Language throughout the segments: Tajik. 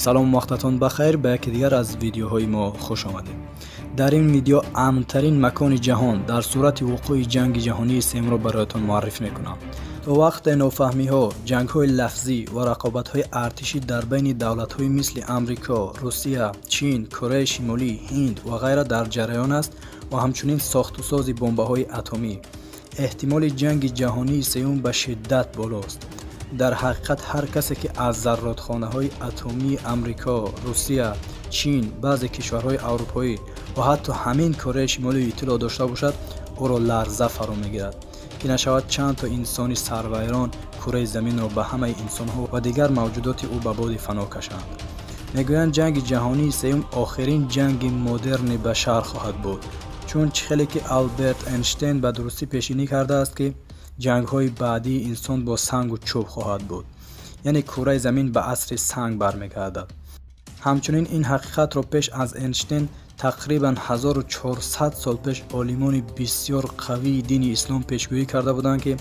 Салом, вақтатон бахайр. Ба яке дигар аз видеоҳои мо хуш омадед. Дар ин видео амнтарин макони ҷаҳон дар сурати вуқӯи ҷанги ҷаҳонии сеюмро бароятон муаррифӣ мекунам. То вақте нофаҳмиҳо, ҷангҳои лафзӣ ва рақобатҳои артишӣ дар байни давлатҳои мисли Амрико, Русия, Чин, Кореяи Шимолӣ, Ҳинд ва ғайра дар ҷараён аст ва ҳамчунин сохтусози бомбаҳои атомӣ, эҳтимоли ҷанги ҷаҳонии сеюм ба шиддат болост. Дар ҳақиқат, ҳар касе, ки аз зарротхонаҳои атомии Амрико, Русия, Чин, баъзе кишварҳои аврупоӣ ва ҳатто ҳамин Кореяи Шимолӣ иттилоъ дошта бошад, ӯро ларза фаро мегирад, ки нашавад чанд то инсони сарвайрон кураи заминро ба ҳамаи инсонҳо ва дигар мавҷудоти ӯ ба боди фано кашанд. Мегӯянд, ҷанги ҷаҳонии сеюм охирин ҷанги модерни башар хоҳад буд, чун чӣ хеле ки Алберт Эйнштейн ба дурустӣ пешбинӣ кардааст, ки ҷангҳои баъдии инсон бо сангу чӯб хоҳад буд, яъне кураи замин ба асри санг бармегардад. Ҳамчунин ин ҳақиқатро пеш аз Эйнштейн тақрибан 1400 сол пеш олимони бисёр қавии дини ислом пешгӯӣ карда буданд, ки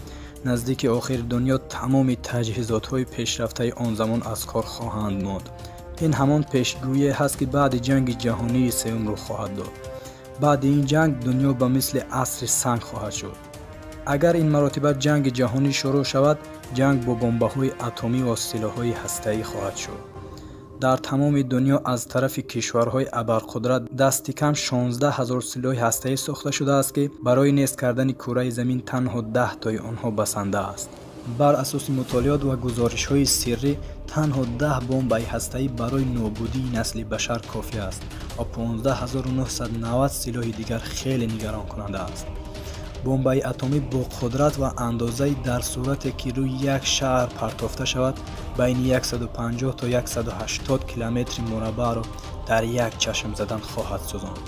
наздики охири дунё тамоми таҷҳизотҳои пешрафтаи он замон аз кор хоҳанд монд. Ин ҳамон пешгӯие ҳаст, ки баъди ҷанги ҷаҳонии сеюм рух хоҳад дод. Баъди ин ҷанг дунё ба мисли асри санг хоҳад шуд. Агар ин маротиба ҷанги ҷаҳонӣ шурӯъ шавад, ҷанг бо бомбаҳои атомӣ ва силоҳҳои ҳастаӣ хоҳад шуд. Дар тамоми дунё аз тарафи кишварҳои абарқудрат дасти кам 16 ҳазор силоҳи ҳастаӣ сохта шудааст, ки барои нест кардани кураи замин танҳо 10 тои онҳо басанда аст. Бар асоси мутолиот ва гузоришҳои сиррӣ, танҳо 10 бомбаи ҳастаӣ барои нобудии насли башар кофӣ аст ва 15 990 силоҳи дигар хеле нигаронкунанда аст. Бомбаи атомӣ бо қудрат ва андозаи дар сурате ки рӯи як шаҳр партофта шавад, байни 150 то 180 километри мураббаъро дар як чашм задан хоҳад сӯзонд.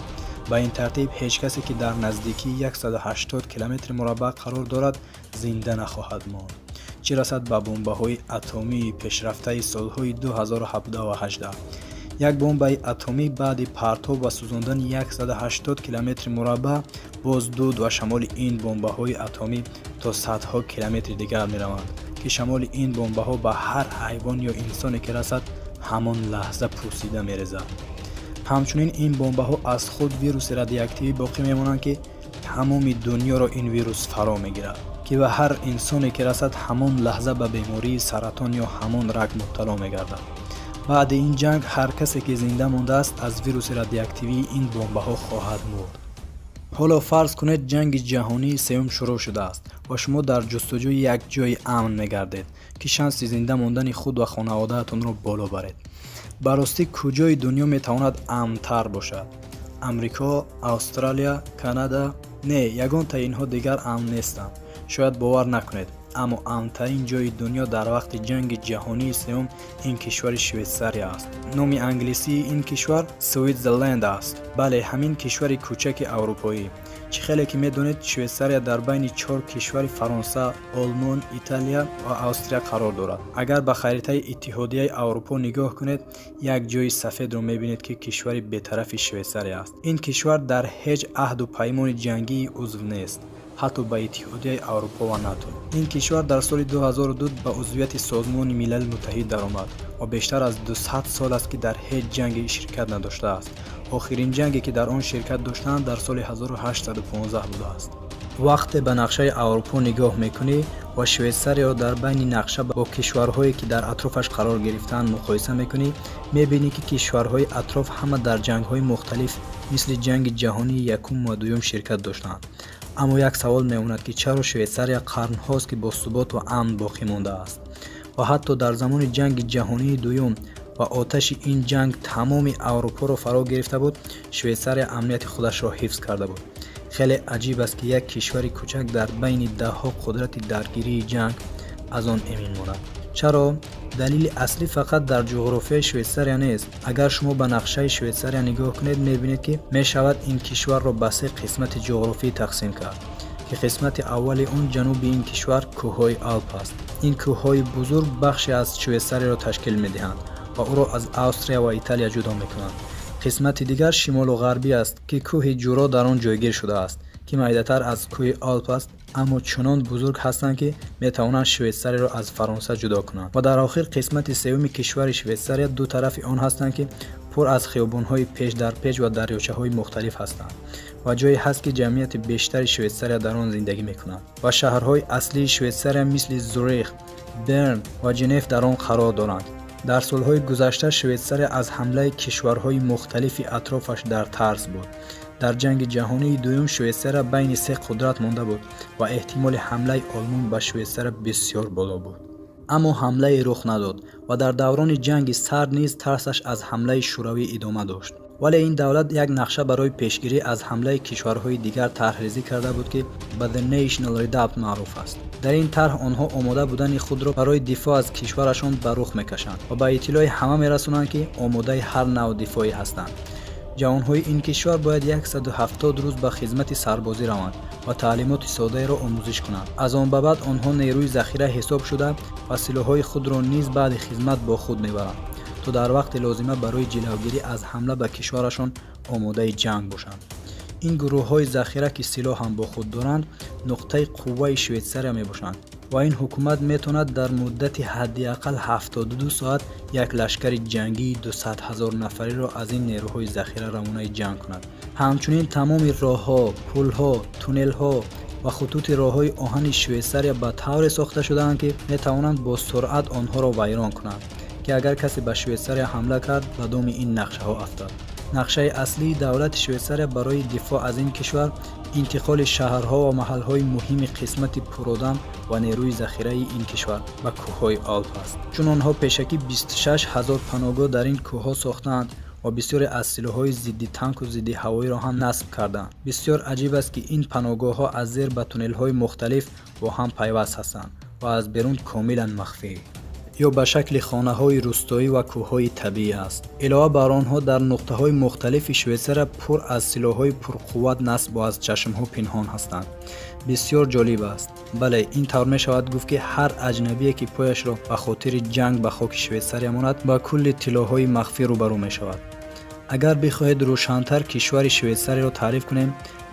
Ба ин тартиб, ҳеҷ касе, ки дар наздикии 180 километри мураббаъ қарор дорад, зинда нахоҳад монд, чӣ расад ба бомбаҳои атомии пешрафтаи солҳои 2017 ва 18. Як бомбаи атомӣ баъди партоб ва сӯзондани 180 километри мураббаъ, боз дуд ва шамоли ин бомбаҳои атомӣ то садҳо километри дигар мераванд, ки шамоли ин бомбаҳо ба ҳар ҳайвон ё инсоне ки расад, ҳамон лаҳза пусида мерезад. Ҳамчунин ин бомбаҳо аз худ вируси радиоактивӣ боқӣ мемонанд, ки тамоми дунёро ин вирус фаро мегирад, ки ба ҳар инсоне ки расад, ҳамон лаҳза ба бемории саратон ё ҳамон рак мубтало мегардад. Баъди ин ҷанг ҳар касе, ки зинда мондааст, аз вируси радиоактивии ин бомбаҳо хоҳад мурд. Ҳоло фарз кунед, ҷанги ҷаҳонии сеюм шурӯъ шудааст ва шумо дар ҷустуҷӯи як ҷойи амн мегардед, ки шанси зинда мондани худ ва хонаводаатонро боло баред. Ба ростӣ, куҷои дунё метавонад амнтар бошад? Амрико, Австралия, Канада? Не, ягонтаи инҳо дигар амн нестанд. Шояд бовар накунед, аммо амнтарин ҷойи дунё дар вақти ҷанги ҷаҳонии сеюм ин кишвари Швейтсария аст. Номи англисии ин кишвар Switzerland аст. Бале, ҳамин кишвари кӯчаки аврупоӣ. Чӣ хеле ки медонед, Швейтсария дар байни чор кишвари Фаронса, Олмон, Италия ва Австрия қарор дорад. Агар ба харитаи Иттиҳодияи Аврупо нигоҳ кунед, як ҷойи сафедро мебинед, ки кишвари бетарафи Швейтсария аст. Ин кишвар дар ҳеҷ аҳду паймони ҷангии узв нест, ҳатто ба Иттиҳодияи Аврупо ва НАТО. Ин кишвар дар соли 2002 ба узвияти Созмони Милали Муттаҳид даромад ва бештар аз 200 сол аст, ки дар ҳеҷ ҷанге ширкат надоштааст. Охирин ҷанге, ки дар он ширкат доштаанд, дар соли 1815 будааст. Вақте ба нақшаи Аврупо нигоҳ мекунӣ ва Швейтсарияро дар байни нақша бо кишварҳое, ки дар атрофаш қарор гирифтаанд, муқоиса мекунӣ, мебинӣ, ки кишварҳои атроф ҳама дар ҷангҳои мухталиф, мисли ҷанги ҷаҳонии якум ва дуюм, ширкат доштаанд. Аммо як савол мемонад, ки чаро Швейтсария қарнҳост, ки бо субот ва амн боқӣ мондааст ва ҳатто дар замони ҷанги ҷаҳонии дуюм ва оташи ин ҷанг тамоми Аврупоро фаро гирифта буд, Швейтсария амнияти худашро ҳифз карда буд? Хеле аҷиб аст, ки як кишвари кӯчак дар байни даҳҳо қудрати даргирии ҷанг аз он эмин монад. Чаро? Далели аслӣ фақат дар ҷуғрофияи Швейтсария нест. Агар шумо ба нақшаи Швейтсария нигоҳ кунед, мебинед, ки мешавад ин кишварро ба се қисмати ҷуғрофӣ тақсим кард, ки қисмати аввали он, ҷануби ин кишвар, кӯҳҳои Алп аст. Ин кӯҳҳои бузург бахше аз Швейтсарияро ташкил медиҳанд ва ӯро аз Австрия ва Италия ҷудо мекунанд. Қисмати дигар шимолу ғарбӣ аст, ки кӯҳи Ҷуро дар он ҷойгир шудааст, ки Ки майдатар аз кӯҳи Алп аст, аммо чунон бузург ҳастанд, ки метавонанд Швейтсарияро аз Фаронса ҷудо кунанд. Ва дар охир, қисмати сеюми кишвари Швейтсария ду тарафи он ҳастанд, ки пур аз хиёбонҳои печ дар печ ва дарёчаҳои мухталиф ҳастанд ва ҷое ҳаст, ки ҷамъияти бештари Швейтсария дар он зиндагӣ мекунанд ва шаҳрҳои аслии Швейтсария, мисли Зюрих, Берн ва Женев, дар он қарор доранд. Дар солҳои гузашта Швейтсария аз ҳамлаи кишварҳои мухталифи атрофаш дар тарс буд. Дар Ҷанги ҷаҳонии дуюм Швейтсария байни се қудрат монда буд ва эҳтимоли ҳамлаи Олмон ба Швейтсария бисёр боло буд, аммо ҳамлае рух надод. Ва дар даврони Ҷанги Сард низ тарсаш аз ҳамлаи Шӯравӣ идома дошт. Вале ин давлат як нақша барои пешгирӣ аз ҳамлаи кишварҳои дигар тарҳрезӣ карда буд, ки ба The National Redoubt маъруф аст. Дар ин тарҳ онҳо омода будани худро барои дифоъ аз кишварашон ба рух мекашанд ва ба иттилои ҳама мерасонанд, ки омодаи ҳар навъ дифоӣ ҳастанд. Ҷавонҳои ин кишвар бояд 170 рӯз ба хизмати сарбозӣ раванд ва таълимоти содаеро омӯзиш кунанд. Аз он ба баъд онҳо нерӯи захира ҳисоб шуда ва силоҳҳои худро низ баъди хизмат бо худ мебаранд, то дар вақти лозима барои ҷилавгирӣ аз ҳамла ба кишварашон омодаи ҷанг бошанд. Ин гурӯҳҳои захира, ки силоҳ ҳам бо худ доранд, нуқтаи қувваи Швейтсария мебошанд ва ин ҳукумат метавонад дар муддати ҳадди ақал 72 соат як лашкари ҷангии 200 ҳазор нафариро аз ин нерӯҳои захира равонаи ҷанг кунад. Ҳамчунин тамоми роҳҳо, пулҳо, туннелҳо ва хутути роҳҳои оҳани Швейтсария ба тавре сохта шудаанд, ки метавонанд бо суръат онҳоро вайрон кунанд, ки агар касе ба Швейтсария ҳамла кард, ба доми ин нақшаҳо афтад. Нақшаи аслии давлати Швейтсария барои дифоъ аз ин кишвар интиқоли шаҳрҳо ва маҳалҳои муҳими қисмати пуродам ва нерӯи захираи ин кишвар ба кӯҳҳои Алп аст, чун онҳо пешакӣ 26 ҳазор паноҳгоҳ дар ин кӯҳҳо сохтаанд ва бисёре аз силоҳҳои зидди танку зидди ҳавоиро ҳам насб кардаанд. Бисёр аҷиб аст, ки ин паноҳгоҳҳо аз зер ба туннелҳои мухталиф бо ҳам пайваст ҳастанд ва аз берун комилан махфӣ ё ба шакли хонаҳои рӯстоӣ ва кӯҳҳои табиӣ аст. Илова бар онҳо, дар нуқтаҳои мухталифи Швейтсария пур аз силоҳҳои пурқувват насб ва аз чашмҳо пинҳон ҳастанд. Бисёр ҷолиб аст. Бале, ин тавр мешавад гуфт, ки ҳар аҷнабие, ки пояшро ба хотири ҷанг ба хоки Швейтсария монад, ба кулли тиллоҳои махфӣ рӯбарӯ мешавад. Агар бихоҳед рӯшантар кишвари Швейтсарияро таъриф кунем,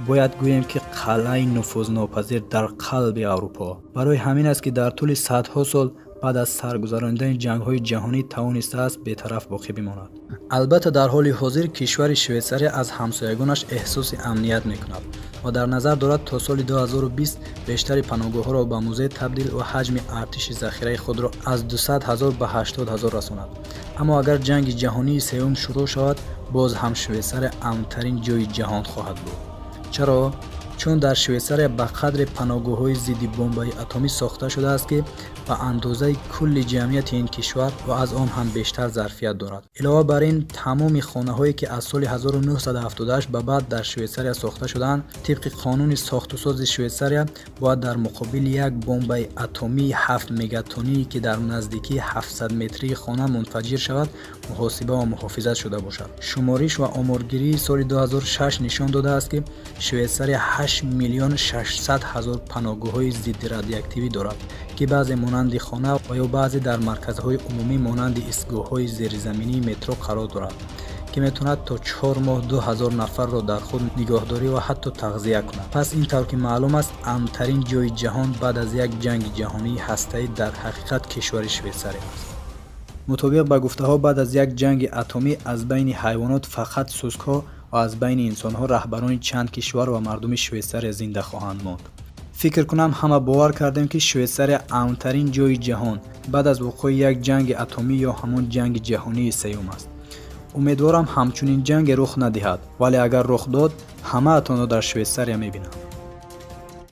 бояд гӯем, ки қалъаи нуфузнопазир дар қалби Аврупо. Барои ҳамин аст, ки дар тӯли садҳо сол баъд аз саргузаронидани ҷангҳои ҷаҳонӣ тавонистааст бетараф боқӣ бимонад. Албатта, дар ҳоли ҳозир кишвари Швейтсария аз ҳамсоягонаш эҳсоси амният мекунад ва дар назар дорад то соли 2020 бештари паноҳгоҳҳоро ба музей табдил ва ҳаҷми артиши захираи худро аз 200 ҳазор ба 80 ҳазор расонад. Аммо агар Ҷанги ҷаҳонии сеюм шурӯъ шавад, боз ҳам Швейтсария амнтарин ҷои ҷаҳон хоҳад буд. Чаро? Чун дар Швейтсария ба қадре паноҳгоҳҳои зидди бомбаи атомӣ сохта шудааст, ки ба андозаи кулли ҷамъияти ин кишвар ва аз он ҳам бештар зарфият дорад. Илова бар ин, тамоми хонаҳое, ки аз соли 1978 ба баъд дар Швейтсария сохта шудаанд, тибқи қонуни сохтусози Швейтсария бояд дар муқобили як бомбаи атомии 7 мегатоние, ки дар наздикии 700 метрии хона мунфаҷир шавад, муҳосиба ва муҳофизат шуда бошад. Шумориш ва оморгирии соли 2006 нишон додааст, ки Швейтсария 8 миллион 600 ҳазор паноҳгоҳҳои зидди радиоактивӣ дорад, ки баъзе монанди хона ва ё баъзе дар марказҳои умумӣ монанди истгоҳҳои зеризаминии метро қарор дорад, ки метавонад то 4 моҳ 2000 нафарро дар худ нигоҳдорӣ ва ҳатто тағзия кунад. Пас ин тавр ки маълум аст, амнтарин ҷои ҷаҳон баъд аз як ҷанги ҷаҳонии ҳастаӣ дар ҳақиқат кишвари Швейтсария аст. Мутобиқ ба гуфтаҳо, баъд аз як ҷанги атомӣ аз байни ҳайвонот фақат сускҳо ва аз байни инсонҳо раҳбарони чанд кишвар ва мардуми Швейтсария зинда хоҳанд монд. Фикр кунам, ҳама бовар кардем, ки Швейтсария амнтарин ҷои ҷаҳон баъд аз вуқӯи як ҷанги атомӣ ё ҳамон Ҷанги ҷаҳонии сеюм аст. Умедворам, ҳамчунин ҷанге рух надиҳад, вале агар рух дод, ҳамаатонро дар Швейтсария мебинам.